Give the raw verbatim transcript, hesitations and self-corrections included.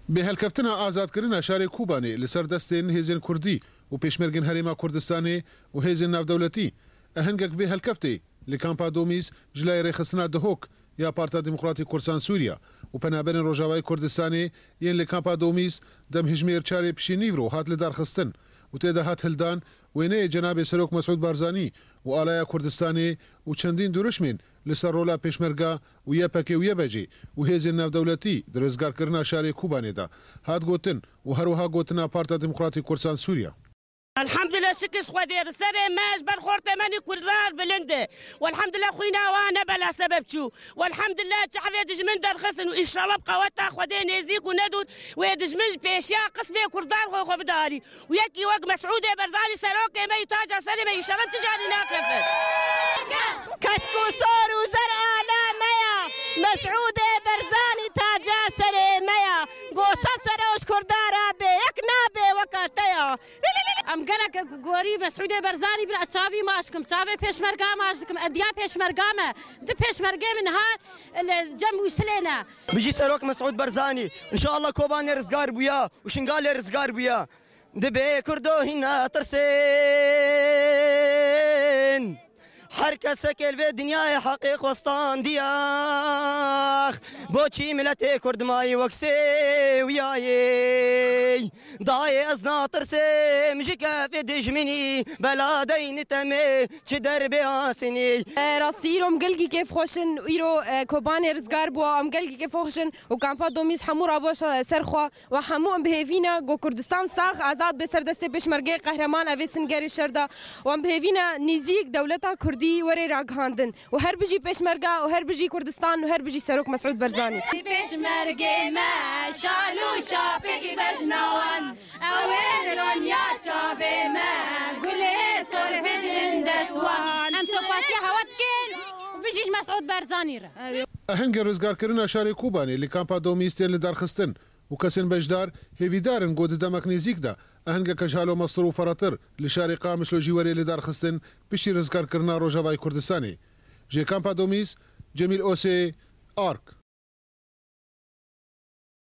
Bêhelkeftina azadkirina şarê Kobanê li ser destên hêzên Kurdî û pêşmergên Herêma Kurdistanê û hêzên navdewletî, ehengek vê helkeftê li kampa Domîz ji layê rêxistina Dihok ya Parta Demokratîk Kursan Sûriya û penaberên Rojavayê Kurdistanê yên li kampa Domîz dem hijmêr çarê pişî nîvro hat lidarxistin û tê de hat hildan wêneyê Cenabê Serok Mesûd Barzanî û alaya Kurdistanê û çendîn duruşmên li ser rola Pêşmerga û Y P G û Y B G û hêzên navdewletî di rizgarkirina şarê Kobanê de hat gotin û her wiha gotina Parta Demokratîk Kursan Sûriya. Elhamdülillah, şikir ji Xwedê, li serê me, ji ber xortê me nî Kurdar bilind e. Welhamdülillah, xwîna wan ne bela sebeb çû. Welhamdülillah, çavê dijmin derxistin û înşallah bi qeweta Xwedê nêzîk û nedûr wê dijmin ji pêşiya qismê Kurdar xwe xwe bidarî. û yekî wek Mesûdê Berzanî serokê me yî taca serê me, înşallah ti carî naxefe. Kesk û sor û zer ala me ya. Mesûdê Berzanî taca serê me ya. Gosa seroj Kurdara bê yek nabe weka te ya. Em gelek gorî Mesûdê Berzanî bin, ez çavî maç kim, çavê pêşmerga maç dikim, ediya pêşmerga me, di pêşmergê min ha li cem Wîsilê ne. Bijî Serok Mesûd Barzanî. Înşallah Kobanê rizgar bûya û Şingalê rizgar bûya. Dibê Kurdo hîn natirsin. Her kesek li vê dinyayê heqê xwestandiyax. Boçî miletê Kurd mayî wek sêwiyayê? Dayê ez natirsim ji kefê dijminî, bela deyni temê çi derbê asinî. E, rastî îro em gelkî kêfxweş in. Îro, e, Kobanê rizgar bû, em gelkî kêfxweş in û kampa Domîz hemû rabû ser xwe. Wa hemû em bi hêvî ne ku Kurdistan sax, azad bê ser destê pêşmergeyê qehreman, evê singerê şer de. Wa em bi hêvî ne nîzîk dewleta Kurdî were ragihandin. Û her bijî pêşmerga û her bijî Kurdistan û her bijî Serok Mesûd Berzanî. Pêşmergê me, şal û şapekî bejna wan. Ew ê dironya çavê me, gulê sor bidin dest wan. Em sopasiya hewa dikin û bijî ji Mesûd Berzanî re. Ehengên rizgarkirina şarê Kobanê li kampa Domîz tên lidarxistin. û kesên beşdar hêvîdar in ku di demek nêzîk de ehengeke ji halo mestir û firehtir li şarê Qamişlo jî were lidarxistin piştî rizgarkirina Rojavayê Kurdistanê. Ji Kampa Domîz, Cemîl Osê, Ark.